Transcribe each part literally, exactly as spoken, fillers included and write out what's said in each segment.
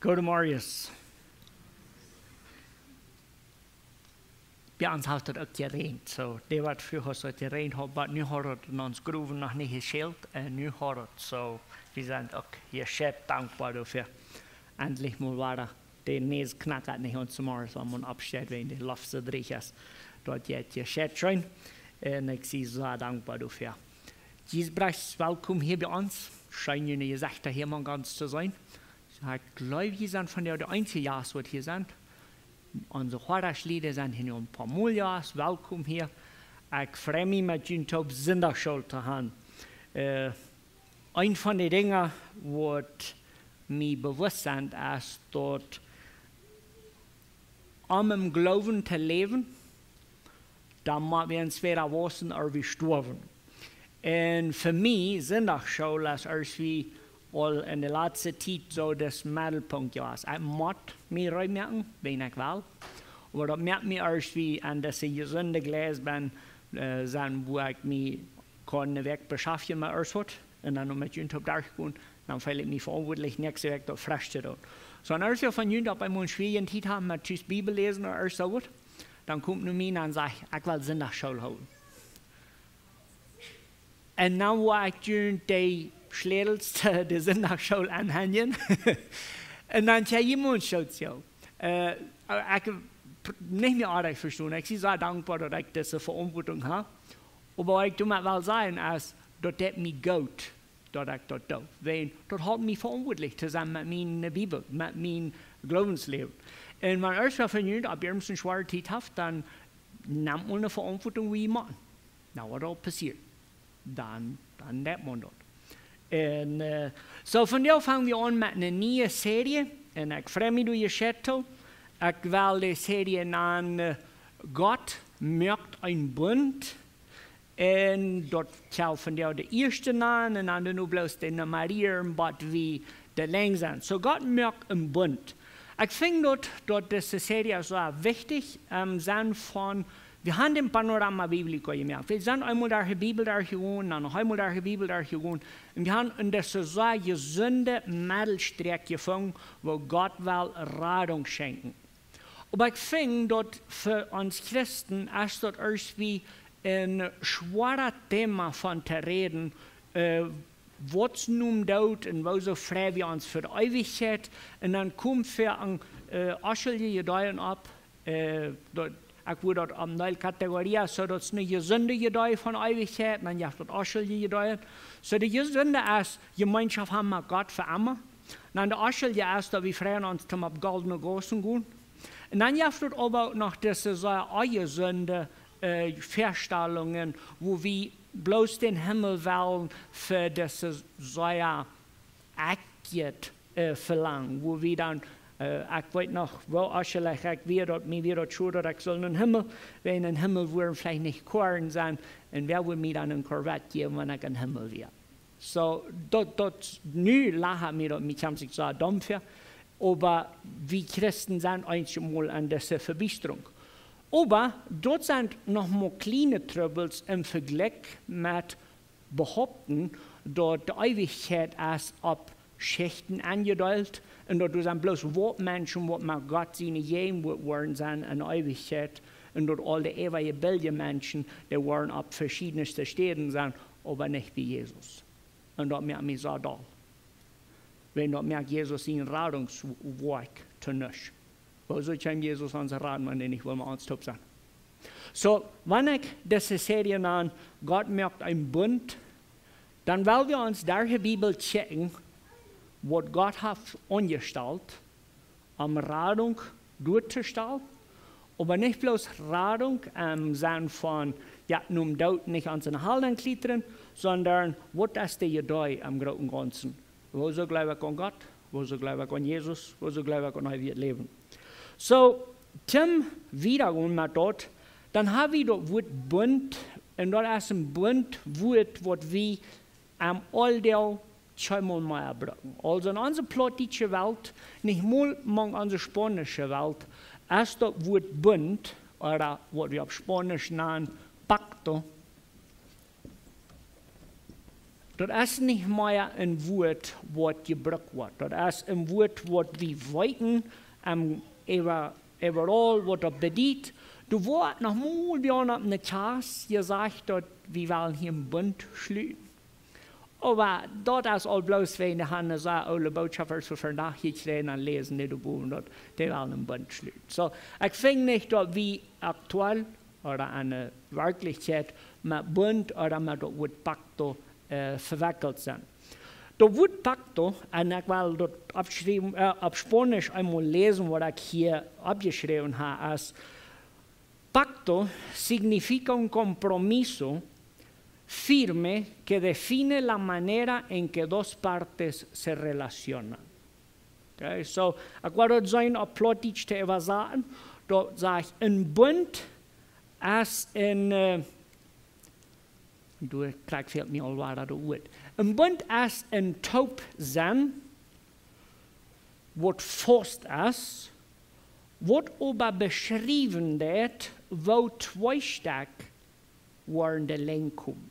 Goodemorjes. Bie ons haft daut uk jeräajent. Soo, dee waut frieha soo jeräajent haud, oba nu haft daut en ons Growen noch nich jeschält. Un nu haft daut. Soo, wie sent uk hia sea dankboa doafäa. Endlich mol wada. De Näs knackat nich ons Morjes, wan maun oppsteit, wäajen de Loft soo drieech es. Daut jeit hia sea scheen. Un ekj sie soo dankboa doafäa. Jie sent welkom hia bie ons. Scheen june Jesechta hia mol gaunz to seenen. Ekj jleew, jie sent vondoag de eensje Jast waut hia sent. Onse Huaraschlieda sent hia nu een poa mol jewast. Welkom hia. Ekj frei mie met junt toop Sindachschool to han. Äh, eent von de Dinja waut mie bewusst sent, es daut om em Gloowen to läwen, dan mott wie entwäda wausen ooda wie stoawen. Un fa mie, Sindachschool es ieescht, wie aul en de latste Tiet soo daut Meddelpunkt jewast. Ekj mott mie reed moaken, wan ekj well. Oba daut moakt mie ieescht, wie aun dise jesunde Gleis ben, äh, sennen, wua ekj mie kaun eene Wäakj beschäftigen met ieescht waut. Un dan met junt toop derchgonen, dan feel ekj mie veauntwuatlich, näakjste Wäakj daut fresch to doonen. Soo, un ieescht wan junt opp eemol eene schwierje Tiet haben met tus Bibel läsen ooda ieescht soo waut, dan komt no mie un sajcht: "Ekj well Sindachschool hoolen." Un dan woa ekj junt de Schlätels to de Sindachschool aunhenjen. Un dan kjenn jie mie uk soo. Äh, ekj, nich mea oajch vestonen. Ekj sie soo dankboa daut ekj dise Veauntwuatunk hab. Oba waut ekj doamet well sajen es, daut deit mie goot, daut ekj daut doo. Wiels daut halpt mie veauntwuatlich to sennen met miene Bibel, met mien Gloowensläwen. Un wan ieescht wan von junt opp irjent eene schwoare Tiet haft, dan nemt maun eene Veauntwuatunk, woo jie motten. Nu, waut aul passieet, dan, dan deit maun daut. Un, äh, soo vondoag fang wie aun met eene niee Serie. Un ekj frei mie doa jie Schätel. Ekj well de Serie nanen, äh, Gott moakt een Bunt. Un daut kjal vondoag de ieeschte nanen un dan nu bloos de Numma rieren, waut wie de lenjd sent. Soo, Gott moakt een Bunt. Ekj finj daut, daut dise Serie soo wichtich, ähm, sent von, wie haben dän Panorama Biblico jemoakt. Wie sent eemol derch de Bibel derchjegonen, dan noch eemol derch de Bibel derchjegonen. Un wie haben en dise soo jesunde Meddelstrakj jefungen, wua Gott well Radunk schenkjen. Oba ekj finj daut fa ons Christen es daut ieescht wie een schwoaret Thema von to räden, äh, waut es nom Doot un woo soo frei wie ons fa de Eewichkjeit. Un dan kjemt fa een, äh, oschulje Jedanken opp, äh, daut, ekj wudd daut opp eene Kategorie, soo daut es een jesunde Jedanken von Eewichkjeit, un dan jeft daut oschulje Jedanken. Soo, de jesunde es Jemeenschoft haben met Gott fa emma. Dan de oschulje es daut wie frei ons toom opp goldne Gaussen gonen. Un dan jeft daut oba uk noch dise soo onjesunde, äh, Väastalungen, wua wie bloos dän Himmel wellen fa dise soo ekjet, äh, Velangen, wua wie dan, äh, ekj weet noch, woo oschullich ekj wia, daut mie wia daut schwoa, daut ekj sull nom Himmel, wiels em Himmel wudden veleicht nich Koaren sennen, un wäa wudd mie dan eene Corvette jäwen, wan ekj em Himmel wia? Soo, daut, daut, nu lach ekj mie daut, mie kjemt sikj soo domm väa, oba wie Christen sent eenjemol en dise Vebiestrunk. Oba daut sent noch mau kjliene Trubbels em Vejlikj met behaupten, daut de Eewichkjeit es opp Schichten enjedeelt un daut doa sent bloos waut Menschen, waut met Gott siene Jäajenwoat woaren sennen en Eewichkjeit, un daut aul de äwaje bilje Menschen, dee woaren opp veschiedne Städen sennen, oba nich bie Jesus. Un daut moakt mie soo doll. Wiels daut moakt Jesus sien Radungswoakj to nuscht. Wuarom kjeem Jesus ons raden, wan hee nich wull met ons toop sennen? Soo, wan ekj dise Serie nan Gott moakt een Bunt, dan well wie ons derch de Bibel checken, waut Gott haft aunjestalt, om Radunk derchtostonen, oba nich bloos Radunk em Senn von, jo, nom Doot nich aun siene Halden kjlietren, sonda waut es de Idee em grooten Gaunzen? Wuarom jleew ekj aun Gott? Wuarom jleew ekj aun Jesus? Wuarom jleew ekj aun eewjet Läwen? Soo, toom wiedagonen met daut, dan hab wie daut Wuat Bunt, un daut es een Bunt Wuat, waut wie em Auldach kjeenmol mea brucken. Aulsoo en onse plautdietsche Welt, nich mol mank onse spaunische Welt, es daut Wuat Bunt, ooda waut wie opp Spaunisch nanen pacto, Daut es nich mea een Wuat, waut jebrukt woat. Daut es een Wuat, waut wie weeten, äm, äwa-, äwaraul, waut daut bediet. Doa woat noch mol bie ons opp ne Kjast jesajcht, daut wie wellen hia een Bunt schluten. Oba daut es aul bloos wäajen dee han ne sea oole Botschaft fa vondoag jekjräajen un läsen dee doa bowen daut, dee wellen een Bunt schluten. Soo, ekj finj nich daut wie aktuell ooda enne Werkjlichkjeit met Bunt ooda met daut Wuat Pacto, äh, vewekjelt sent. Daut Wuat Pacto, un ekj well daut opp schriew-, äh, opp Spaunisch eemol läsen, waut ekj hia oppjeschräwen hab, es: "Pacto significa un compromiso firme que define la manera en que dos partes se relacionan." Okay, soo, ekj woa daut sennen opp Plautdietsch to äwasaten, daut sajcht: een Bunt es een, äh, du, krakjt fält mie aul wada daut Wuat. Een Bunt es een Toopsennen, waut faust es, waut oba beschriewen deit, woo twee Stekj woaren de Lenj komen.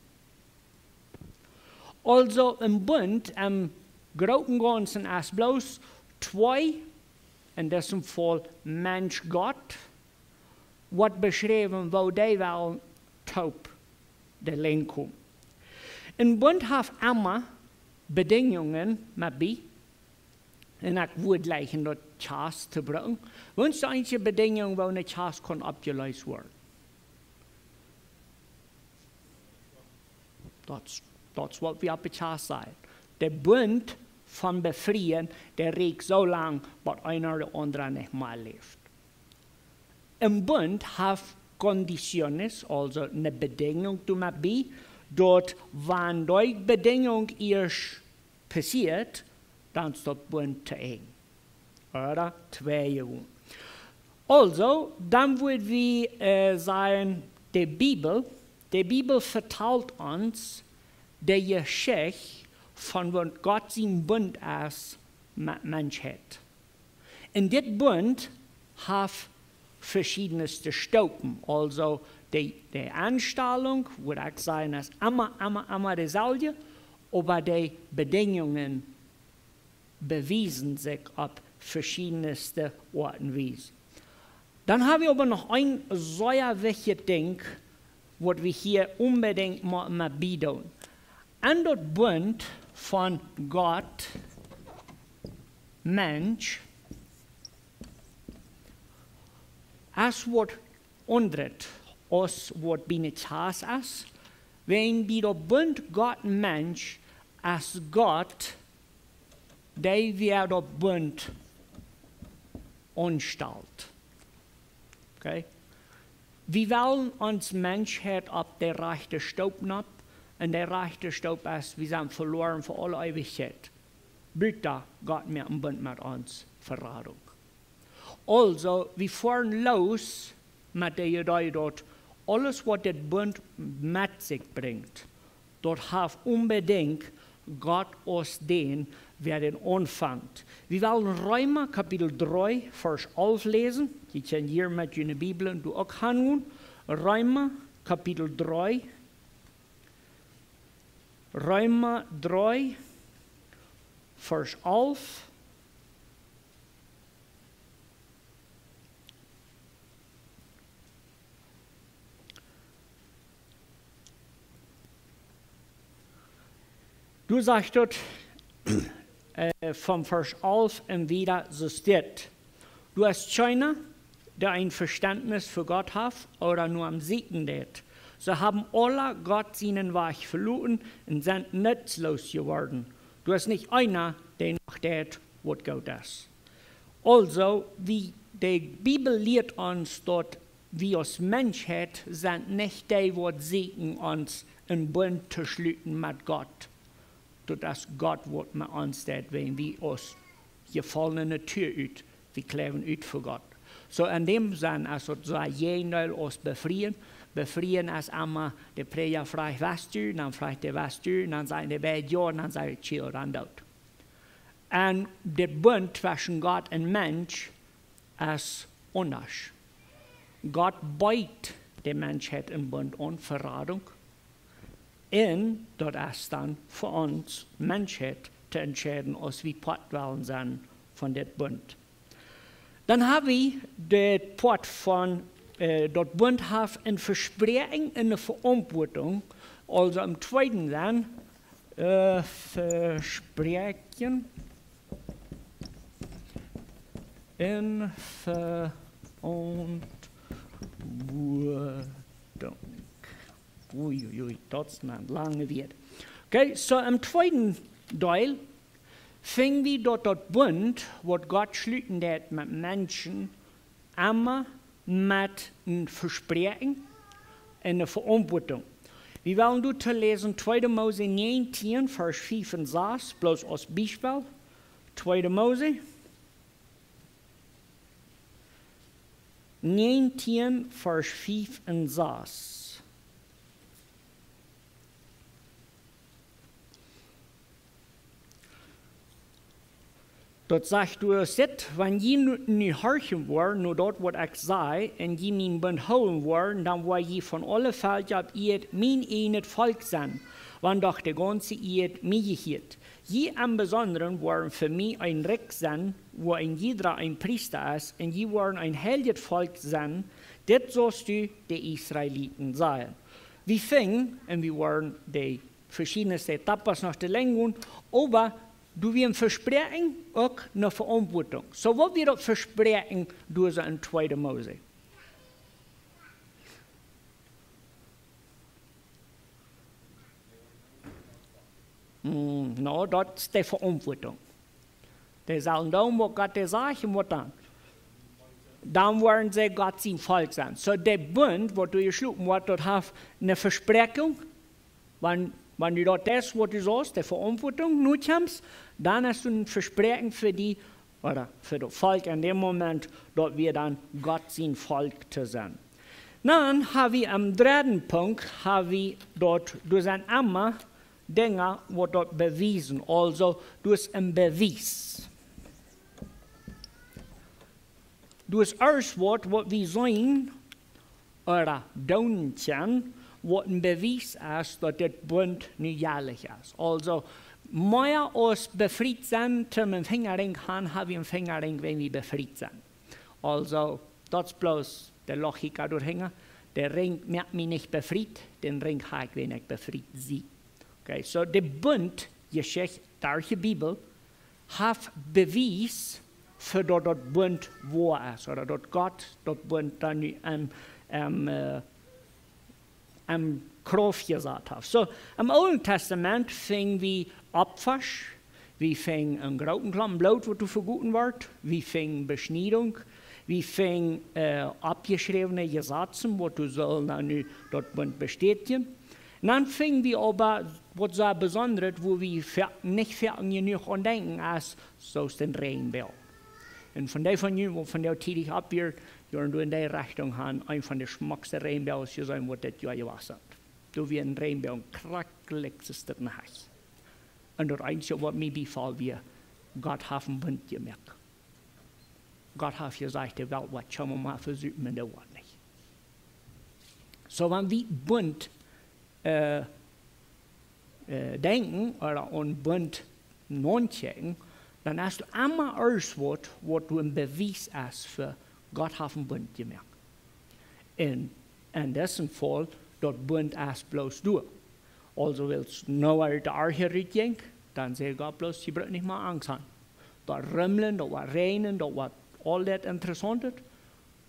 Aulsoo een Bunt em grooten gaunzen es bloos twee, en disem Faul Mensch Gott, woat beschräwen, woo dee wellen toop de Lenj komen. Een Bunt haft emma Bedinjungen met bie, un ekj wudd jleichen daut Kjast to brucken. Waut es de eensje Bedinjunk, woo ne Kjast kaun oppjeleest woaren? Daut, daut es waut wie opp de Kjast sajen. De Bunt von befrieen, dee rieekjt soo lang, bat eena de aundra nich mea läft. Een Bunt haft condiciones, aulsoo ne Bedinjunk doamet bie, daut wan dee Bedinjunk ieescht passieet, dan es daut Bunt to Enj. Ooda twee Joa. Aulsoo, dan wudd wie, äh, sajen, de Bibel, de Bibel vetalt ons de Jeschicht von waut Gott sien Bunt es met Menschheit. Un dit Bunt haft veschiedne Stopen. Aulsoo de, de Enstalunk, wudd ekj sajen, es emma, emma, emma deselwje, oba de Bedinjungen bewiesen sikj opp veschiedne Oat un Wies. Dan hab wie oba noch een sea wichtjet Dinkj, waut wie hia onbedinjt mo-, motten biedoonen. En daut Bunt von Gott, Mensch, es waut aundret aus waut bie ne Kjast es, wan bie daut Bunt Gott, Mensch, es Gott, dee wia daut Bunt aunstalt. Okay? Wie wellen ons Menschheit opp de rajchte Stoop nopp, un de rajchte Stoop es, wie sent veloaren fa aule Eewichkjeit. Buta Gott moakt een Bunt met ons, Veradunk. Aulsoo, wie foaren loos met de Idee, daut aules, waut dit Bunt met sikj brinjt, daut haft onbedinjt Gott aus dän, wäa dän aunfangt. Wie wellen Reema Kapitel dree, Varsch alf läsen. Jie kjennen hia met june Bibel un doa uk hangonen. Reema Kapitel dree. Reema dree, Varsch alf. Doa sajcht daut, äh, von Varsch alf un wieda, soo steit: "Doa es kjeena, dee een Vestentnis fa Gott haft ooda no am sieekjen deit. See haben aula Gott sienen Wajch veloaren un sent nutzloos jeworden. Doa es nich eena, dee noch deit, waut goot es." Aulsoo, wie, de Bibel lieet ons, daut wie aus Menschheit sent nich dee, waut sieekjen ons een Bunt to schluten met Gott. Daut es Gott, waut met ons deit, wan wie aus jefollne Natua ut, wie kjleewen ut fa Gott. Soo en däm Senn es daut soo een Jäajendeel aus befrieen. Befrieen es emma, de Prädja fruach: "West du?" Dan fruach dee: "West du?" Dan sajen dee beid: "Jo." Dan sajcht dee: "Tjie, dan doot." Un dit Bunt tweschen Gott un Mensch es aundasch. Gott beet de Menschheit een Bunt aun, Veradunk. Un daut es dan fa ons Menschheit to entscheiden, aus wie Poat wellen sennen von dit Bunt. Dan ha wie de Poat von, äh, daut Bunt haft een Vespräakjen un eene Veauntwuatunk. Aulsoo em tweeden dan, äh, Vespräakjen un Veauntwuatunk. Ui, ui, ui, daut es een langet Wuat. Okay, soo em tweeden Deel finj wie daut daut Bunt, waut Gott schluten deed met Menschen, emma met een Vespräakjen un eene Veauntwuatunk. Wie wellen doa to läsen, tweede Mose näajentieen, Varsch fief un sas, bloos aus Biespel. Tweede Mose näajentieen, Varsch fief un sas. Daut sajcht doa: Sitt, wan jie nu, nu horchen woaren no daut, waut ekj saj, un jie mien Bunt hoolen woaren, dan woa jie von aule Velkja opp Ieed mien eejnet Volkj sennen, wan doch de gaunze Ieed mie jehieet. Jie em Besondren woaren fa mie een Rikj sennen, wua een jiedra een Priesta es, un jie woaren een heiljet Volkj sennen. Dit saust du de Israeliten sajen. Wie finjen, un wie woaren de veschiedne Etappen noch to lenjen, oba doa wia een Vespräakjen uk eene Veauntwuatunk. Soo waut wia daut Vespräakjen doa soo en tweede Mose? Hm, no, daut es de Veauntwuatunk. Dee sellen doonen, waut Gott dee sajcht, un waut dan? Dan woaren see Gott sien Volkj sennen. Soo, de Bunt, waut doa jeschloten woat, daut haft een Vespräakjen. Wan, wan du daut deist, waut du saust, de Veauntwuatunk nokjemst, dan hast du een Vespräakjen fa die, ooda fa daut Volkj en däm Moment, daut wia dan Gott sien Volkj to sennen. Dan ha wie aum dredden Punkt, ha wie daut, doa sent emma Dinja, waut daut bewiesen. Aulsoo, doa es een Bewies. Doa es aules waut, waut wie seenen ooda doonen kjennen, waut een Bewies es, daut dit Bunt nu jelich es. Aulsoo, mea aus befriet sennen, toom een Finjarinj han, ha wie een Finjarinj, wan wie befriet sent. Aulsoo, daut es bloos de Logik doahinja. De Rinj moakt mie nich befriet, dän Rinj ha ekj, wan ekj befriet sie. Okay, soo de Buntjeschicht derch de Bibel haft Bewies fa daut daut Bunt woa es, ooda daut Gott daut Bunt dan nu em, em, äh, em Krauft jesat haft. Soo, em Oolen Tastament finj wie Opfasch, wie finjen een grooten Klompen Bloot, waut doa vegoten woat, wie finjen Beschniedunk, wie finjen, äh, oppjeschräwne Jesazen, waut doa sellen dan nu daut Bunt bestätjen. Un dan finj wie oba waut soo besondret, wua wie ve-, nich väl jenuach aun denkjen, es soo aus dän Räajenboagen. Un von dee von junt, waut von dee tiedich oppwieet, jie woaren doa en dee Rechtunk han, een von de schmockste Räajenboagen jeseenen, waut dit Joa jewast es. Doa wia een Räajenboagen, krakjt soo aus dit een Hus. Un daut eensje, waut mie biefoll, wia: Gott haft een Bunt jemoakt. Gott haft jesajcht, de Welt woat kjennen mau vesupen, un dee woat nich. Soo, wan wie Bunt, äh, äh, denkjen ooda aun Bunt nodenkjen, dan es doa emma aules waut, waut doa een Bewies es fa: Gott haft een Bunt jemoakt. Un en disen Faul, daut Bunt es bloos doa. Aulsoo, wiels Noah de Arche rutjinkj, dan säd Gott bloos: Jie brucken nich mea Angst han. Daut Rumlen, daut woat räajnen, daut woat aul daut Interessauntet.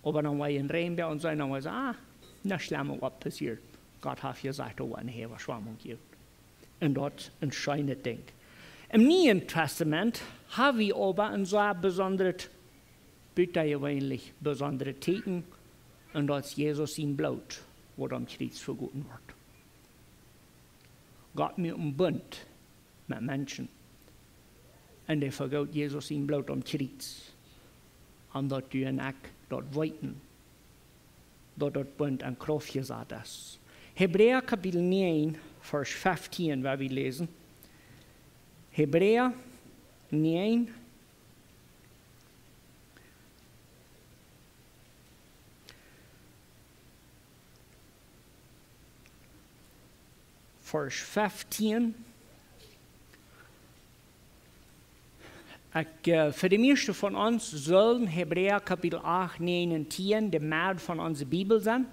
Oba dan woa jie en Räajenboagen seenen, dan woa jie sajen: Ah, nuscht schlemmet woat passieren. Gott haft jesajcht, doa woat eene Äwaschwamunk jäwen. Un daut es een scheenet Dinkj. Em Nieen Tastament ha wie oba een sea besondret, butajeweenlich besondret Tieekjen, un daut es Jesus sien Bloot, waut aum Kjriez vegoten woat. Gott moakt een Bunt met Menschen. Un dee vegoot Jesus sien Bloot aum Kjriez. Om daut du un ekj daut weeten, daut daut Bunt en Krauft jesat es. Hebräa Kapitel näajen, Varsch feftieen, woa wie läsen. Hebräa näajen, Varsch feftieen. Ekj, äh, fa de mieeschte von ons sullen Hebräa Kapitel acht, näajen un tieen de Med von onse Bibel sennen.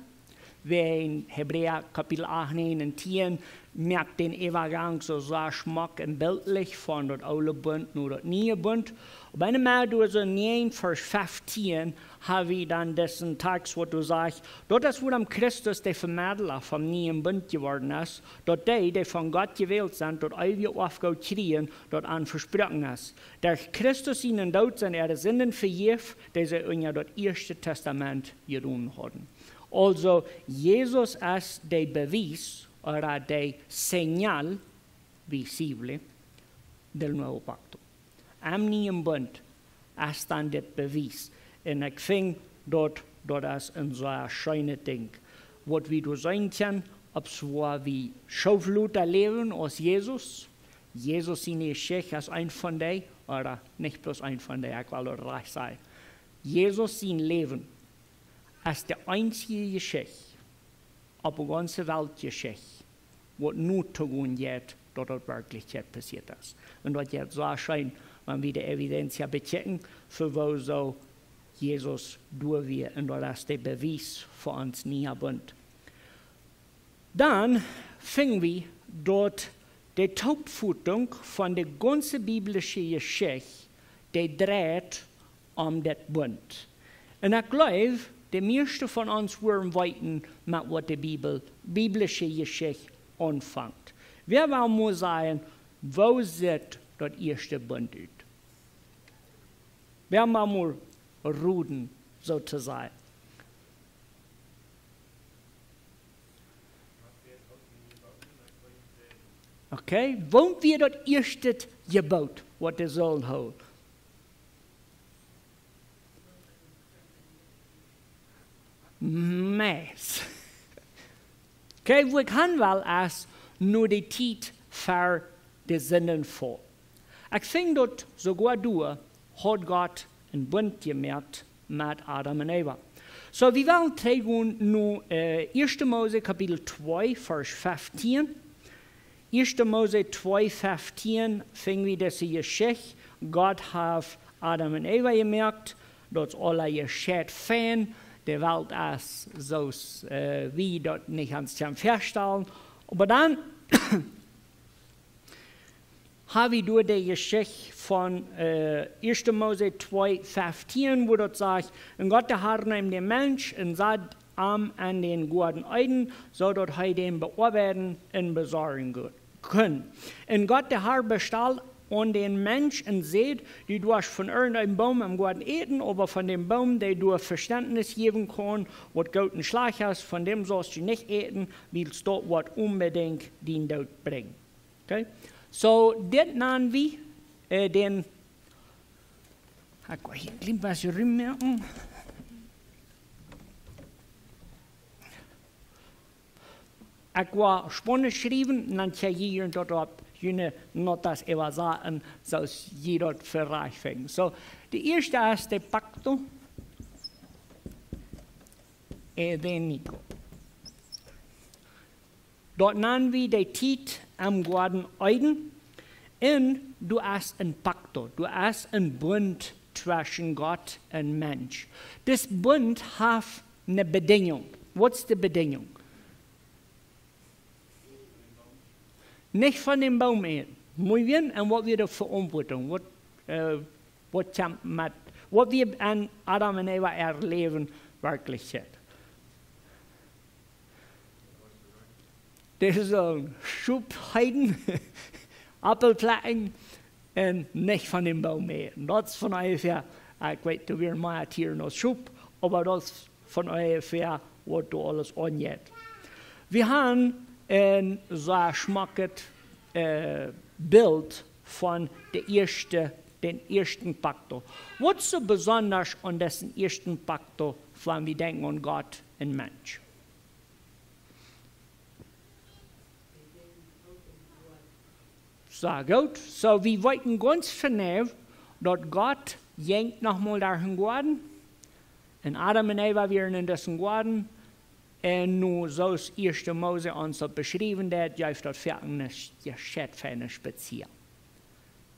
Wäajen Hebräa Kapitel acht, näajen un tieen moakt dän Äwagank soo sea schmock un bildlich von daut oole Bunt no daut niee Bunt. Opp eene Med, doa soo näajen Varsch feftieen, ha wie dan disen Tekst, waut doa sajcht: Daut es wuarom Christus de Vemedla vom nieen Bunt jeworden es, daut dee, dee von Gott jewält sent, daut eewje Oafgoot kjrieen, daut an vesproaken es. Derch Christus sienen Doot sent äare Sinden vejäft, dee see unja daut ieeschte Testament jedonen hauden. Aulsoo, Jesus es de Bewies, ooda de señal visible del nuevo pacto. Em nieen Bunt es dan dit Bewies. Un ekj finj daut, daut es een sea scheenet Dinkj. Waut wie doa seenen kjennen, opp soo wie Schoflota läwen aus Jesus. Jesus siene Jeschicht es eent von dee, ooda nich bloos eent von dee, ekj well daut rajcht sajen. Jesus sien Läwen es de eensje Jeschicht opp de gaunze Weltjeschicht, waut nu togonen jeit, daut daut werkjlich passieet es. Un daut jeit soo scheen, wan wie de Evidenz bekjikjen, fa woo soo Jesus doa wia, un daut es de Bewies fa ons niea Bunt. Dan finj wie, daut de Toopfotunk von de gaunze biblische Jeschicht, dee dreit om dit Bunt. Un ekj jleew, de mieeschte von ons wudden weeten, met waut de Bibel, biblische Jeschicht aunfangt. Wäa well mol sajen, woo sitt daut ieeschte Bunt ut? Wäa well mol roden, soo to sajen? Okay, waut wia daut ieeschte Jeboot, waut dee sullen hoolen? Meist. Okay, wua ekj han well es no de Tiet ver de Sindenfaul. Ekj finj daut soogoa doa haud Gott een Bunt jemoakt met Adam un Eva. Soo, wie wellen trigjgonen no, äh, ieeschte Mose Kapitel twee, Varsch feftieen. Ieeschte Mose twee feftieen finj wie dise Jeschicht. Gott haft Adam un Eva jemoakt. Daut es aula jescheit fein. De Welt es soo aus, äh, wie daut nich ons kjennen väastalen. Oba dan ha wie doa de Jeschicht von, äh, ieeschte Mose twee feftieen, wua daut sajcht: Un Gott de Herr neem dän Mensch un sad am en dän Goaden Eden, soo daut hee dän beoabeiden un besorjen gu-, kunn. Un Gott de Herr bestald aun dän Mensch un säd: Du doascht von irjent een Boom em Goaden äten, oba von dän Boom, dee die Vestentnis jäwen kaun, waut goot un schlajcht es, von däm saust du nich äten, wiels daut woat onbedinjt dien Doot brinjen. Okay? Soo, dit nanen wie, äh, dän, ekj woa hia een kjlien bät rummoaken. Ekj woa Spaunisch schriewen, un dan kjenn jie daut opp june notas äwasaten, soo aus jie daut fa rajcht finjen. Soo, de ieeschte es de Pacto Edénico. Daut nanen wie de Tiet em Goaden Eden. Un doa es een Pacto, doa es een Bunt tweschen Gott un Mensch. Dis Bunt haft eene Bedinjunk. Waut es de Bedinjunk? Nich von dän Boom äten. Muy bien, un waut wia de Veauntwuatunk? Waut, äh, waut kjemt met, waut wia en Adam un Eva äa Läwen werkjlich? Dee sullen Schop heiden, Aupel plekjen un nich von dän Boom äten. Daut es von onjefäa, ekj weet, doa wieren mea Tieren aus Schop, oba daut es von onjefäa waut doa aules aunjeit. Wie haben een sea schmocket, äh, Bilt von de ieeschte, dän ieeschten Pacto. Waut es soo besonda aun disen ieeschten Pacto, wan wie denkjen aun Gott un Mensch? Sea goot. Soo, wie weeten gaunz jeneiw, daut Gott jinkj nochmol derch dän Goaden. Un Adam un Eva wieren en disen Goaden. Un nu, soo aus ieeschte Mose ons daut beschrift, daut jeft daut fa een, je schett fa een Spazia.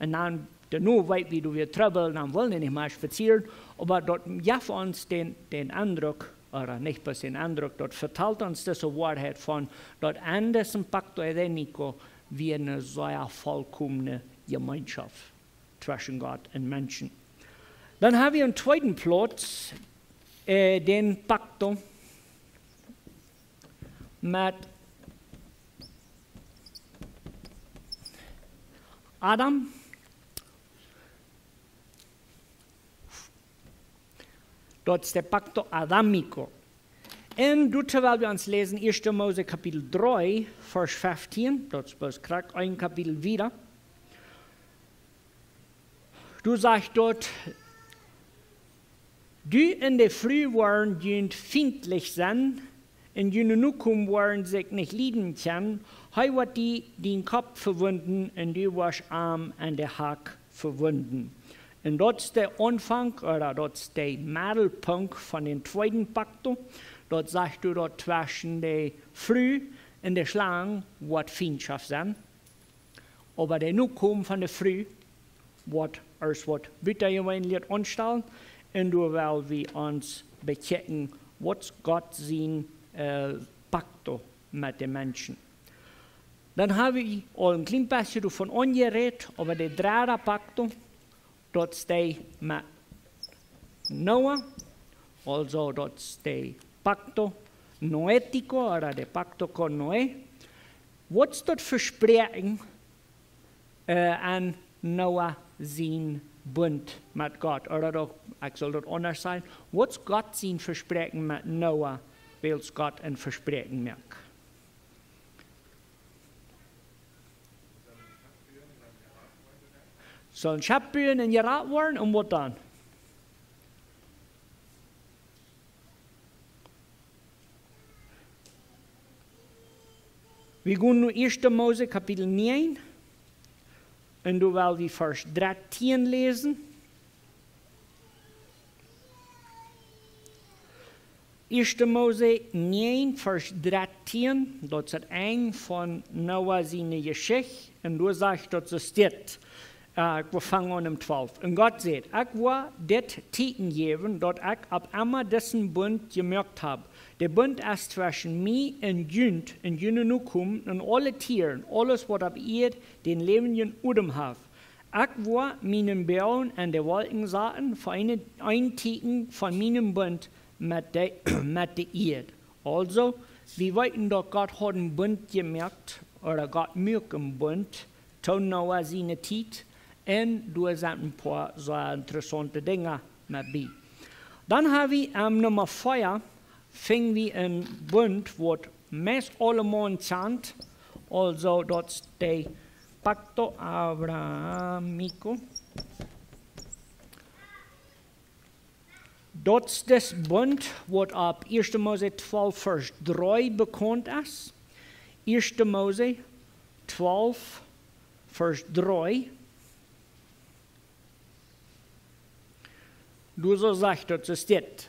Un dan, doano weet wie, doa wia Trubbel, dan wullen wie nich mea spazieren, oba daut jeft ons dän, dän Endruck, ooda nich bloos dän Endruck, daut vetalt ons dise Woarheit von, daut en disen Pacto Edénico wia eene sea volkomne Jemeenschoft tweschen Gott un Menschen. Dan hab wie em tweeden Plauz, äh, dän Pacto met Adam. Daut es de Pacto Adámico. Un doa well wie ons läsen, ieeschte Mose Kapitel dree, Varsch feftieen, daut es bloos krakjt een Kapitel wieda. Doa sajcht daut: "Du un de Fru woaren junt fientlich sennen, un june Nokomen woaren sikj nich lieden kjennen. Hee woat die dän Kopp vewunden, un du woascht am aun de Hak vewunden." Un daut es de Aunfank, ooda daut es de Meddelpunkt von dän tweeden Pacto. Daut sajcht doa, daut tweschen de Fru un de Schlang woat Fientschoft sennen. Oba de Nokomen von de Fru woat, es woat butajeweenlich aunstalen. Un doa well wie ons bekjikjen, waut Gott sien, äh, Pacto met de Menschen. Dan hab wie aul een kjlien bät doavon aunjerät, oba de dredde Pacto, daut es de met Noah, aulsoo daut es de Pacto Noético, ooda de Pacto con Noé. Waut es daut Vespräakjen, äh, aun Noah sien Bunt met Gott? Ooda doch, ekj saul daut aundasch sajen. Waut es Gott sien Vespräakjen met Noah, wiels Gott een Vespräakjen moakt? Saul een Schepp buen un jerat woaren, un waut dan? Wie gonen nu ieeschte Mose Kapitel näajen, un doa well wie Varsch dartieen läsen. Ieeschte Mose näajen, Varsch dartieen, daut es daut Enj von Noah siene Jeschicht. Un doa sajcht daut soo dit. Äh, ekj well fangen aun em twalf. Un Gott säd: "Ekj woa dit Tieekjen jäwen, daut ekj opp emma disen Bunt jemoakt hab. De Bunt es tweschen mie un junt un june Nokomen un aule Tieren, aules waut opp Ieed dän läwendjen Odem haft. Ekj woa mienen Boagen aun de Wolkjen saten, fa een, een Tieekjen von mienen Bunt met de, met de Ieed." Aulsoo, wie weeten, daut Gott haud een Bunt jemoakt, ooda Gott muak een Bunt to Noah siene Tiet, un doa sent een poa sea interessaunte Dinja met bie. Dan hab wie aun Numma vea, finj wie een Bunt, waut meist aulemaun kjant, aulsoo daut es de Pacto Abrahamico. Daut es de Bunt, waut opp ieeschte Mose twalf Varsch dree bekaunt es. Ieeschte Mose twalf Varsch dree. Doa soo sajcht daut, soo steit: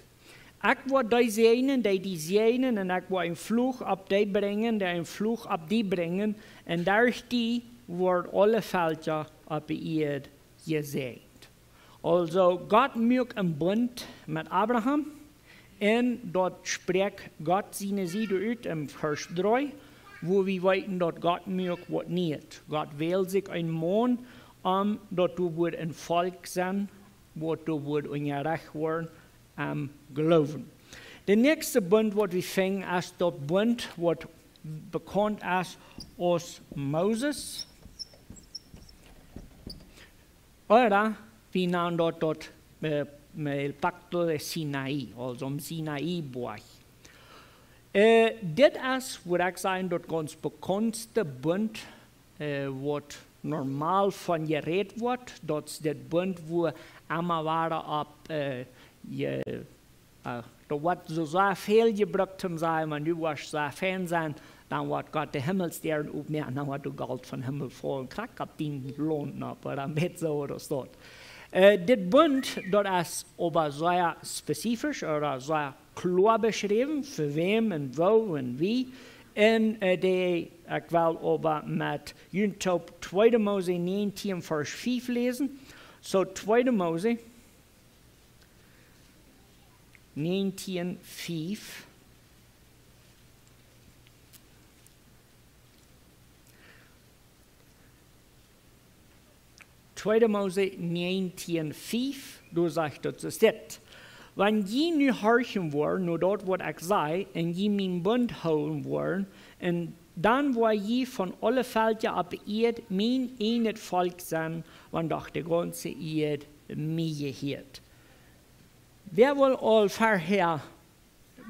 "Ekj woa dee säajnen, dee die säajnen, un ekj woa een Fluch opp dee brinjen, dee een Fluch opp die brinjen, un derch die woaren aule Velkja opp de Ieed jesäajent." Aulsoo, Gott muak een Bunt met Abraham, un daut sprakjt Gott siene Sied ut em Varsch dree, wua wie weeten, daut Gott muak waut Nieet. Gott wäld sikj een Maun, om daut doa wudd een Volkj sennen, waut doa wudd unjarecht woaren aum Gloowen. De näakjste Bunt, waut wie finjen, es daut Bunt, waut bekaunt es aus Moses. Ooda wie nanen daut, daut, äh, el Pacto de Sinaí, aulsoo aum Sinai Boajch. Äh, dit es, wudd ekj sajen, daut gaunz bekaundste Bunt, äh, waut normal von jerät woat, daut es dit Bunt, wua emma wada opp, äh, je, äh, doa woat soo sea väl jebrukt om to sajen, wan du woascht sea fein sennen, dan woat Gott de Himmelsdäaren opmoaken, dan woat doa Golt vom Himmel faulen, krakjt opp dien Launt nopp, ooda een bät soo ooda soo. Äh, dit Bunt, daut es oba sea spezifisch, ooda sea kloa beschräwen, fa wäm un woo un wie. Un äh, dee, ekj well oba met junt toop 2. Mose 19, Varsch 5 läsen. So 2. Mose 19, 5. 2. Mose 19, 5, doa sajcht daut es dit: Wan jie nu horchen woaren no daut waut ekj saj, un jie mien Bunt hoolen woaren, un dan woa jie von aule Velkja opp de Ieed mien ieejnet Volkj sennen, wan doch de gaunze Ieed mie jehieet. Wäa wull aul verhäa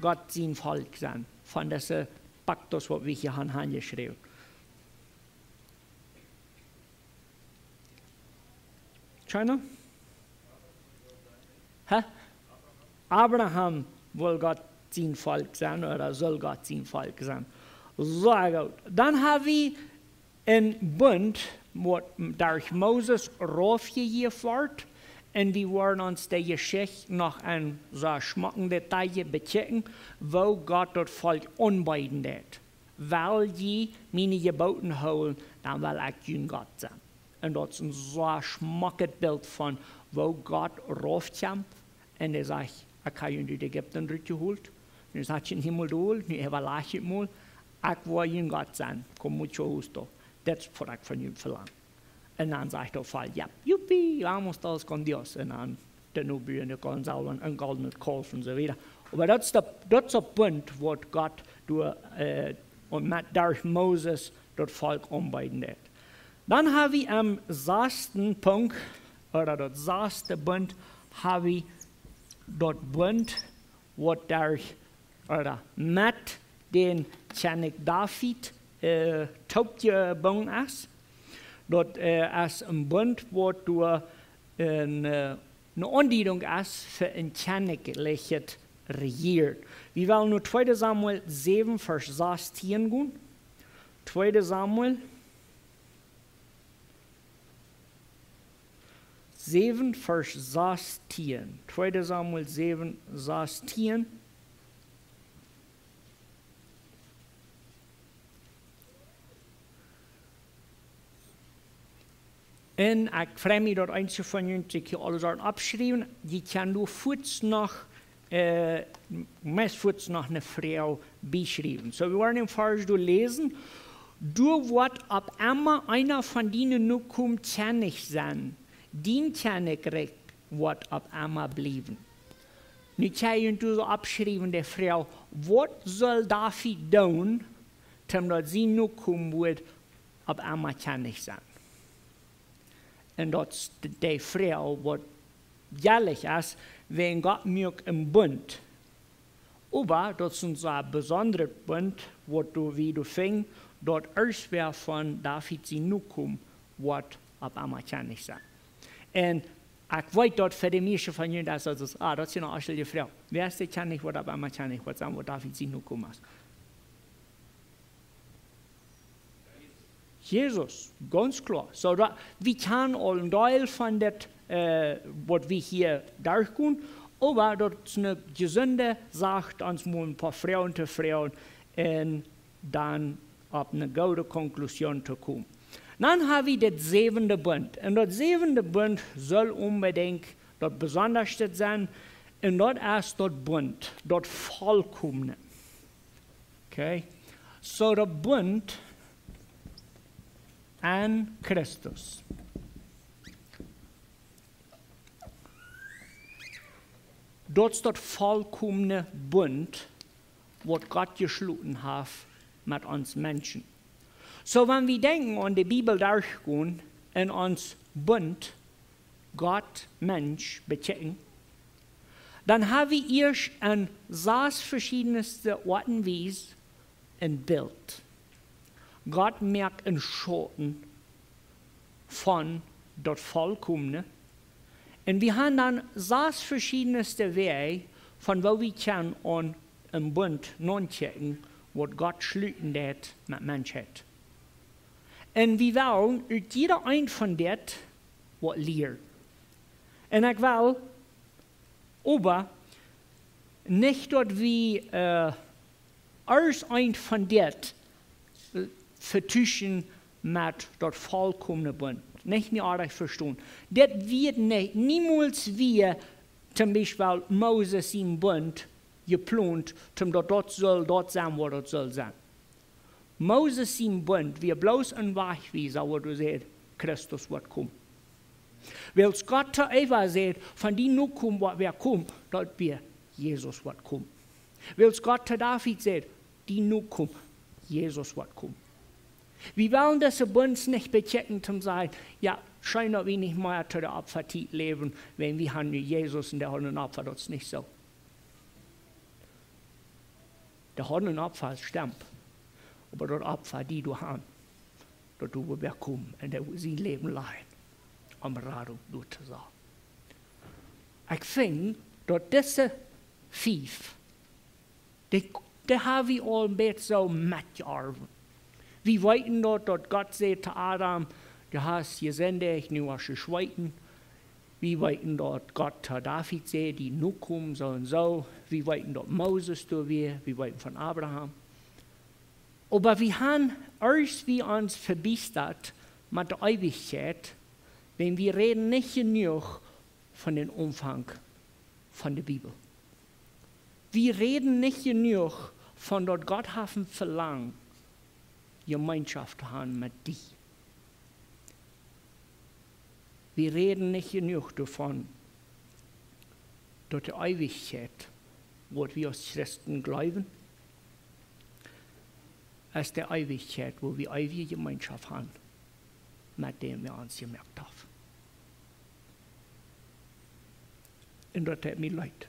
Gott sien Volkj sennen, von dise Paktos waut wie hia han aunjeschräwen? Kjeena? Hä? Abraham wull Gott sien Volkj sennen, ooda sull Gott sien Volkj sennen. Sea goot. Dan ha wie een Bunt, waut derch Moses raufjejäft wort, un wie woaren ons de Jeschicht noch en soo schmocken Detail bekjikjen, woo Gott daut Volkj aunbeeden deed. Wan jie miene Jeboten hoolen, dan well ekj jun Gott sennen. Un daut es een soo schmocket Bilt von woo Gott raufkjemt un hee sajcht: Ekj ha junt ut Ägipten rutjehoolt. Nu sat jie em Himmel dol, nu äwalajcht mol. Ekj woa jun Gott sennen. Con mucho gusto. Daut es waut ekj von junt velang. Un dan sajcht daut Volkj: Ja, yuppie, vamos todos con Dios. Un dan de Nobuen, de Konsalven, een goldnet Kalf un soo wieda. Oba daut es de, daut es de Bunt waut Gott doa äh, un met derch Moses daut Volkj aunbeeden deed. Dan ha wie aum sasten Punkt, ooda daut saste Bunt, ha wie daut Bunt, waut derch, ooda met dän Kjennich David äh, toopjebungen es. Daut äh, es een Bunt, waut doa een äh, ne Aundiedunk es fa een kjennichlichet Rejieren. Wie wellen no 2. Samuel 7, Varsch 16 gonen. 2. Samuel 7, Varsch 16. 2. Samuel 7, 16. Un ekj frei mie, daut eenje von junt sikj hia aules aul oppschriewen. Jie kjennen doa fuaz noch, äh, meist fuaz noch ne Froag bieschriewen. So, wie woaren dän Varsch doa läsen. Doa woat opp emma eena von diene Nokomen Kjennich sennen. Dien Kjennichrikj woat opp emma bliewen. Nu kjenn jie doa soo oppschriewen de Froag: Waut sull David doonen, toom daut sien Nokomen wudd opp emma Kjennich sennen? Un daut es de, de Froag waut jelich es, wäajen Gott muak een Bunt. Oba daut es een soo besondret Bunt, waut doa wie doa finjen, daut irjentwäa von David sien Nokomen woat opp emma Kjennich sennen. Un ekj weet daut fa de mieeschte von junt es daut, ah, daut es ne onschulje Froag. Wäa es de Kjennich, waut opp emma Kjennich woat sennen, waut David sien Nokomen es? Jesus, gaunz kloa. So, daut, wie kjennen aul een Deel von daut, äh, waut wie hia derchgonen, oba daut es ne jesunde Sach, ons mol een poa Froagen to froagen un dan opp ne goode Konklusion to komen. Dan ha wie daut säwende Bunt. Un daut säwende Bunt sull onbedinjt daut besondaschte sennen. Un daut es daut Bunt, daut volkomne. Okay? So, daut Bunt aun Christus. Daut es daut volkomne Bunt, waut Gott jeschloten haft met ons Menschen. So, wan wie denkjen aun de Bibel derchgonen un ons Bunt Gott, Mensch bekjikjen, dan ha wie ieescht en sas veschiednste Oat un Wies een Bilt. Gott moakt een Schauten von daut Volkomne. Un wie han dan sas veschiednste Wäaj, von woo wie kjennen aun een Bunt nonkjikjen, waut Gott schluten deed met Menschheit. Un wie wellen ut jieda eent von dit waut lieren. Un ekj well, oba Nich daut wie, äh, aus eent von dit, äh, vetuschen met daut volkomne Bunt. Nich mie oajch vestonen. Dit wia nich, niemols wia, toom Biespel Moses sien Bunt jeplont, toom daut daut sull daut sennen, waut daut sull sennen. Moses sien Bunt wia bloos een Wajchwiesa, waut doa sajcht, Christus woat komen. Wiels Gott to Eva säd, von die Nokomen woat wäa komen, daut wia Jesus woat komen. Wiels Gott to David säd, die Nokomen, Jesus woat komen. Wie wellen dise Bunt nich bekjikjen toom sajen, jo, scheen daut wie nich mea to de Opfatiet läwen, wan wie haben nu Jesus un dee haud een Opfa, daut es nich soo. Dee haud een Opfa, daut stemmt. Oba daut Opfa, dee doa han, daut doa wäa komen un dee sien Läwen lajen, om Radunk doa to sennen. Ekj finj daut dise fief, dee, dee ha wie aul een bät soo metjeorwen. Wie weeten daut, daut Gott säd to Adam, du hast jesindicht, nu hast jeschwäten. Wie weeten daut Gott to David säd, die Nokomen soo un soo. Wie weeten daut Moses doa wia, wie weeten von Abraham. Oba wie han, aus wie ons vebiestat met de Eewichkjeit, wan wie räden nich jenuach von dän Aunfank von de Bibel. Wie räden nich jenuach von daut Gott haft een Velangen, Jemeenschoft to haben met die. Wie räden nich jenuach doavon, daut de Eewichkjeit, waut wie aus Christen jleewen, es de Eewichkjeit, wua wie eewje Jemeenschoft haben met däm, waut ons jemoakt haft. Un daut deit mie leet.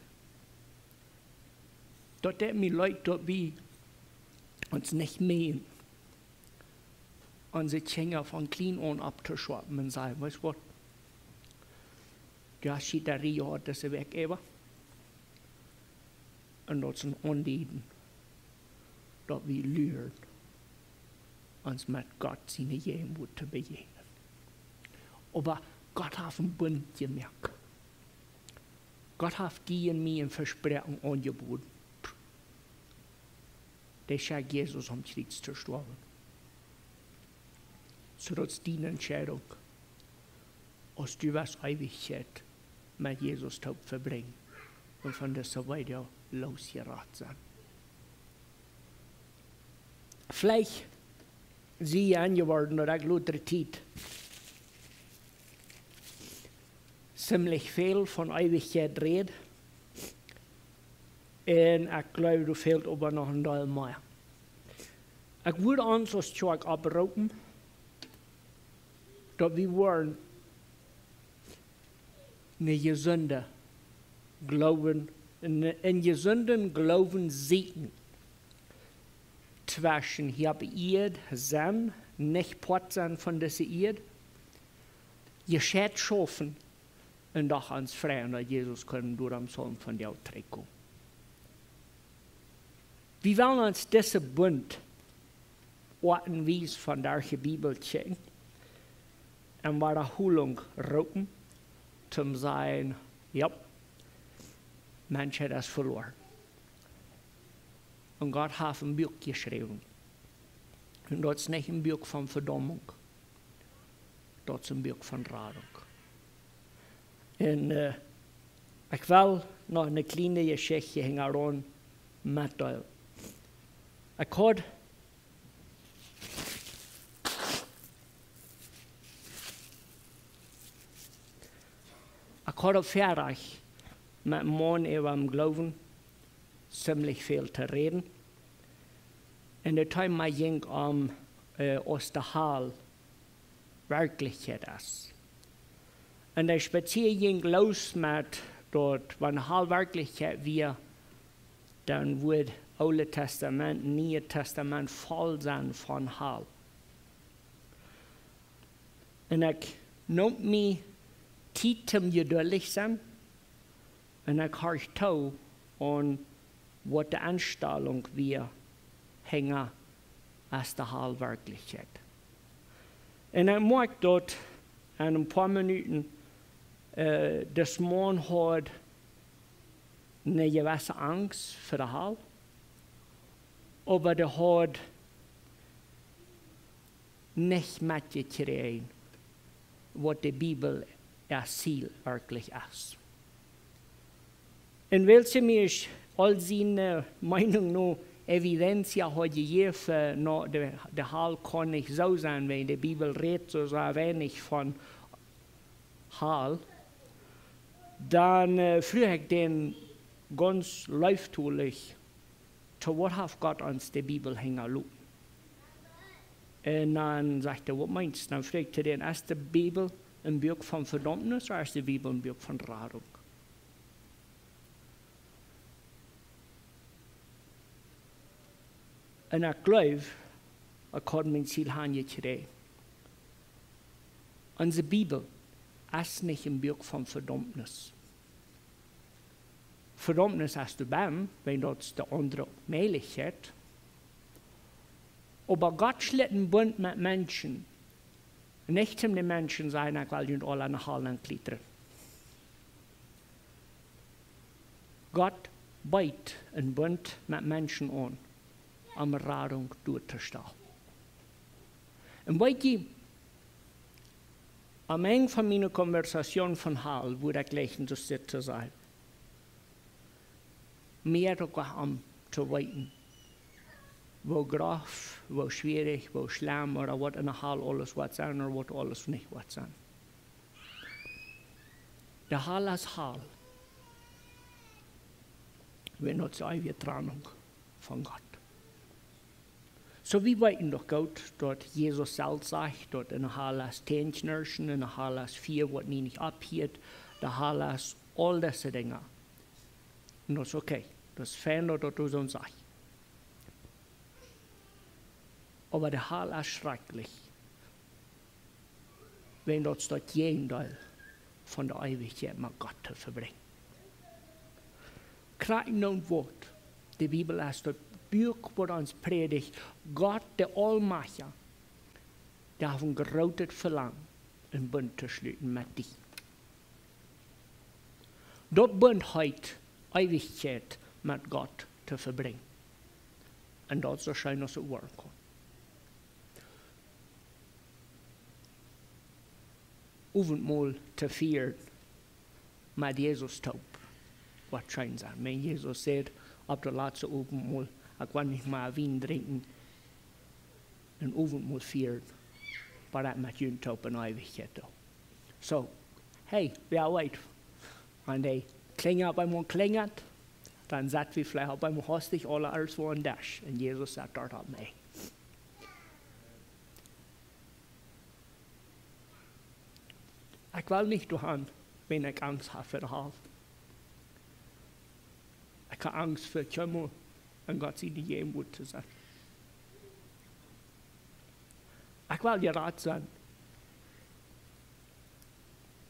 Daut deit mie leet, daut wie ons nich mea onse Kjinja von kjlien aun opptoschaufen un sajen, weetst waut, du hast Schieterie jehaut dise Wäakj äwa. Un daut es een Aundieden, daut wie luren, ons met Gott siene Jäajenwuat to bejäajnen. Oba Gott haft een Bunt jemoakt. Gott haft die un mie een Vespräakjen aunjeboden. Dee schekjt Jesus aum Kjriez to stoawen. Soo daut es diene Entscheidunk, aus du west Eewichkjeit met Jesus toop vebrinjen un von dise Welt losjerat sennen. Veleicht sie jie enjeworden, daut ekj lota Tiet ziemlich väl von Eewichkjeit räd. Un ekj jleew, doa fält oba noch een Deel mea. Ekj wudd ons aus Kjoakj opproopen, daut wie woaren een jesunden Gloowen, een, een jesunden Gloowen sieekjen. Tweschen hia opp Ieed sennen, nich Poat sennen von dise Ieed. Jescheit schaufen un doch ons freien, daut Jesus kaun doa aum Saum von die trigjkomen. Wie wellen ons dise Bunt Oat un Wies von derch de Bibel kjikjen un Wadaholunk roopen, toom sajen, jo, Menschheit es veloaren. Un Gott haft een Buak jeschräwen. Un daut es nich een Buak von Vedaumunk. Daut es een Buak von Radunk. Un, äh, ekj well noch eene kjliene Jeschicht hinjaraun metdeelen. Ekj haud, ekj haud opp Freidach met eenen Maun äwa dän Gloowen ziemlich väl to räden. Un daut Thema jinkj om, äh, aus de Hal Werkjlichkjeit es. Un de Spazierunk jinkj loos met daut, wan de Hal Werkjlichkjeit wia, dan wudd Oolet Tastament, Nieet Tastament voll sennen von Hal. Un ekj neem mie Tiet toom jeduldich sennen. Un ekj horcht too aun waut de Enstalunk wia hinja aus de Hal Werkjlichkjeit. Un ekj moakj daut en een poa Minuten, äh, dis Maun haud ne jewesse Angst fa de Hal, oba dee haud nich metjekjräajen, waut de Bibel äa Ziel werkjlich es. Un wiels hee mie aul siene Meenunk no Evidentia haud jejäft, no de, de Hal kaun nich soo sennen, wiels de Bibel rät soo sea weinich von Hal, dan, äh, fruach ekj dän gaunz leeftolich: „To waut haft Gott ons de Bibel hinjaloten?“ Un dan sajcht hee: „Waut meenst?“ Dan fruach ekj dän: „Es de Bibel een Buak von Vedaumnis, ooda es de Bibel een Buak von Radunk?“ Un ekj jleew, ekj haud mien Ziel hanjekjräajen. Onse Bibel es nich een Buak von Vedaumnis. Vedaumnis es doa bennen, wiels daut es de aundre Mäajlichkjeit. Oba Gott schloot een Bunt met Menschen. Nich om de Menschen sajen: „Ekj well junt aula no Hal nenn kjlietren.“ Gott beet een Bunt met Menschen aun, om Radunk doatostalen. Un weet jie, aum Enj von miene Konversation von Hal, woo ekj jlikj en soo sit to sennen, mie uk om to weeten, woo groff, woo schwierich, woo schlemm, ooda waut enne Hal aules woat sennen, ooda waut aules nich woat sennen. De Hal es Hal, wiels daut es de eewje Trennunk von Gott. Soo, wie weeten doch goot, daut Jesus selfst sajcht, daut enne Hal es Tänknirschen, enne Hal es Fia, waut nie nich opphieet, de Hal es aul dise Dinja. Un daut es okay, daut es fein, daut daut soo sajcht. Oba de Hal es schrakjlich, wiels daut es daut Jäajendeel von de Eewichkjeit met Gott to vebrinjen. Krakjt no daut Wuat. De Bibel es daut Buak, waut ons prädicht, Gott, de Aulmajchtja, dee haft een grootet Velangen, een Bunt to schluten met die. Daut Bunt heet, Eewichkjeit met Gott to vebrinjen. Un daut es soo scheen aus et woaren kaun. Owentmol to fieren met Jesus toop. Waut scheen sennen. Wiels Jesus säd opp daut latste Owentmol: „Ekj well nich mea Wien drinkjen un Owentmol fieren, bat ekj met junt toop en Eewichkjeit doo.“ Soo, hey, wäa weet, wan de Klinja opp eemol klinjat, dan sett wie veleicht opp eemol hastich aula aundawäajen aun dän Desch. Un Jesus sett doa opp mie. Ekj well nich doahan, wiels ekj Angst hab fa de Hal. Ekj hab Angst fa kjeenmol en Gott siene Jäajenwoat to sennen. Ekj well jerat sennen,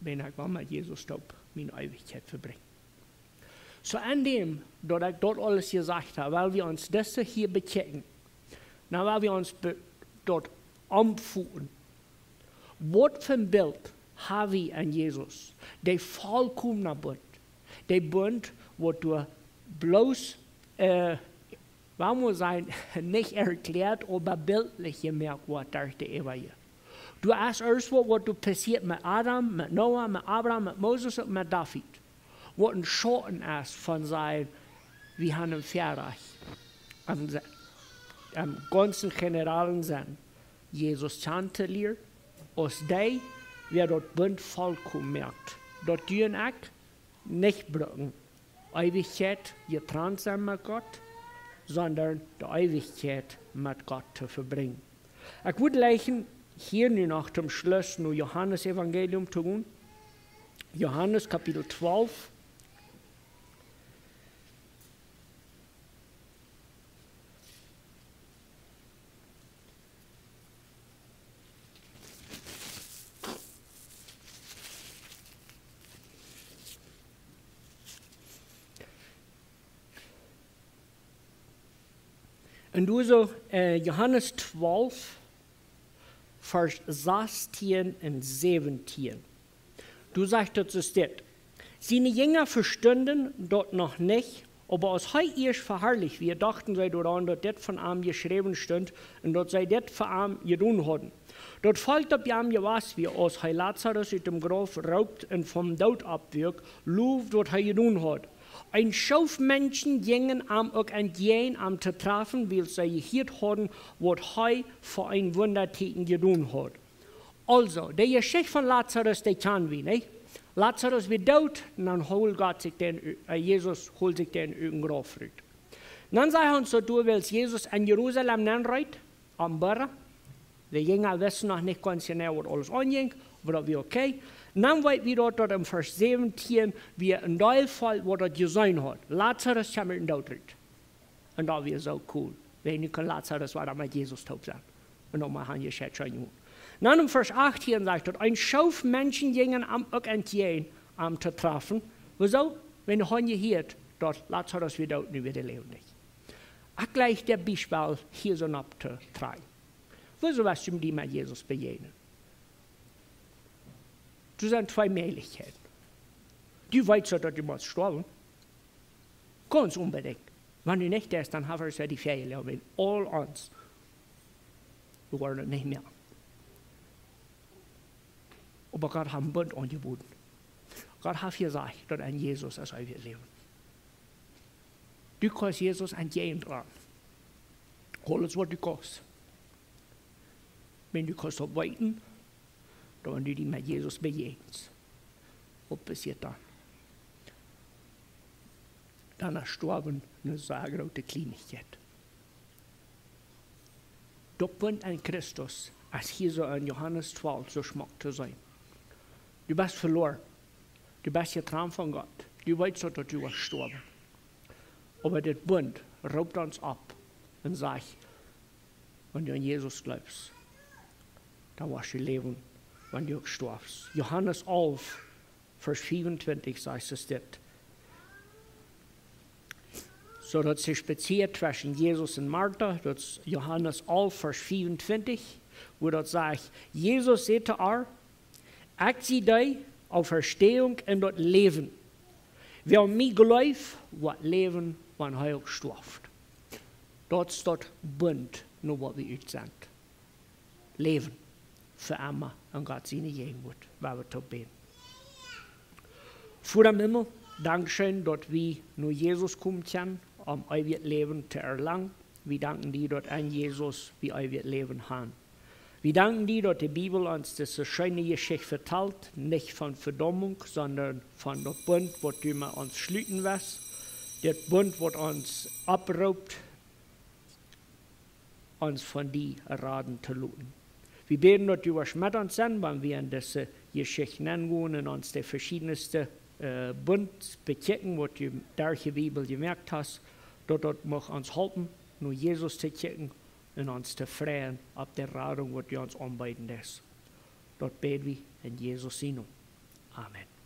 wiels ekj well met Jesus toop miene Eewichkjeit vebrinjen. Soo, aun däm, daut ekj daut aules jesajcht hab, well wie ons dise hia bekjikjen. Nu well wie ons be-, daut aunfoten. Waut fa een Bilt hab wie aun Jesus? Dee volkomne Bunt. Dee Bunt, waut doa bloos, äh, wie motten sajen, nich erkjläat, oba biltlich jemoakt woat derch de Eewichkjeit. Doa es ieescht waut, waut doa passieet met Adam, met Noah, met Abraham, met Moses un met David. Waut een Schauten es von sajen, wie haben een Väarajcht, em, em gaunzen generalen Senn, Jesus kjanen to lieren, aus dee, wäa daut Bunt volkomen moakt. Daut du un ekj nich brucken Eewichkjeit jetrant sennen met Gott, sonda de Eewichkjeit met Gott to vebrinjen. Ekj wudd jleichen hia nu noch toom Schluss no Johanes Evangelium to gonen. Johanes Kapitel twalf. Un doa soo, äh, Johanes twalf, Varsch sastieen un säwentieen. Doa sajcht daut soo dit: Siene Jinja vestunden daut noch nich, oba aus hee ieescht veharlicht wia, dochten see doaraun, daut dit von am jeschräwen stunt un daut see dit fa am jedonen hauden. Daut Volkj, daut bie am jewast wia, aus hee Lazarus ut dem Grauf roopt un vom Doot oppwuak, lowd, waut hee jedonen haud. Een Schoof Menschen jinjen am uk entjäajen, am to trafen, wiels see jehieet hauden, waut hee fa een Wundatieekjen jedonen haud. Aulsoo, de Jeschicht von Lazarus, dee kjann wie, nä? Lazarus wia doot, un dan hold Gott sikj dän, äh, Jesus hold sikj dän ut dem Grauf rut. Un dan sajcht ons daut, wiels Jesus en Jerusalem nenreet, aum Berg, de Jinja wisten noch nich gaunz jeneiw, waut aules aunjinkj, oba daut wia okay. Un dan weet wie daut, daut em Varsch säwentieen wia een Deel Volkj, waut daut jeseenen haud. Lazarus kjeem ut dem Doot rut. Un daut wia soo cool. Wiels nu kunn Lazarus wada met Jesus toop sennen. Un noch mau han je schet scheen jun. Dan em Varsch achttieen sajcht daut, een Schoof Menschen jinjen am uk entjäajen, am to trafen. Wuasoo? Wiels see hauden jehieet, daut Lazarus wia doot, nu wia hee läwendich. Ekj jleich daut Biespel hia soo opp to trakjen. Wuasoo wurscht du die met Jesus bejäajnen? Doa sent twee Mäajlichkjeiten. Du weetst, daut du motst stoawen. Gaunz onbedinjt. Wan du nich deist, dan haft hee die väajeloagen, aul ons. Wie woaren daut nich mea. Oba Gott haft een Bunt aunjeboden. Gott haft jesajcht, daut en Jesus es eewjet Läwen. Du kaust Jesus entjäajen dran. Aules, waut du kaust. Wan du kaust daut weeten, daut wan du die met Jesus bejäajenst, waut passieet dan? Dan es Stoawen eene sea groote Kjlienichkjeit. Daut Bunt en Christus es hia soo en Johanes twalf soo schmock to seenen. Du best veloaren. Du best jetrant von Gott. Du weetst, daut du woascht stoawen. Oba dit Bunt roopt ons opp un sajcht, wan du aun Jesus jleefst, dan woascht du läwen, wan du uk stoafst. Johanes alf, Varsch fiefuntwintich sajcht et dit. Soo daut see spazieet tweschen Jesus un Marta, daut es Johanes alf, Varsch fiefuntwintich, wua daut sajcht, Jesus säd to ar: "Ekj sie de Auferstehung un daut Läwen. Wäa aun mie jleeft, woat läwen, wan hee uk stoaft." Daut es daut Bunt, no waut wie ut sent. Läwen fa emma en Gott siene Jäajenwoat, wua wie toop bäden. Voda em Himmel, dankscheen, daut wie no Jesus komen kjennen, om eewjet Läwen to erlangen. Wie danken die, daut en Jesus wie eewjet Läwen haben. Wie danken die, daut de Bibel ons dise scheene Jeschicht vetalt, nich von Vedaumunk, sonda von daut Bunt, waut du met ons schluten woascht, daut Bunt, waut ons opproopt, ons von die raden to loten. Wie bäden, daut du woascht met ons sennen, wan wie en dise Jeschicht nengonen un ons de veschiednste, äh, Bunt bekjikjen, waut du derch de Bibel jemoakt hast, daut daut mucht ons halpen, no Jesus to kjikjen un ons to freien opp de Radunk, waut du ons aunbeeden deist. Daut bäd wie en Jesus sienen Nomen. Amen.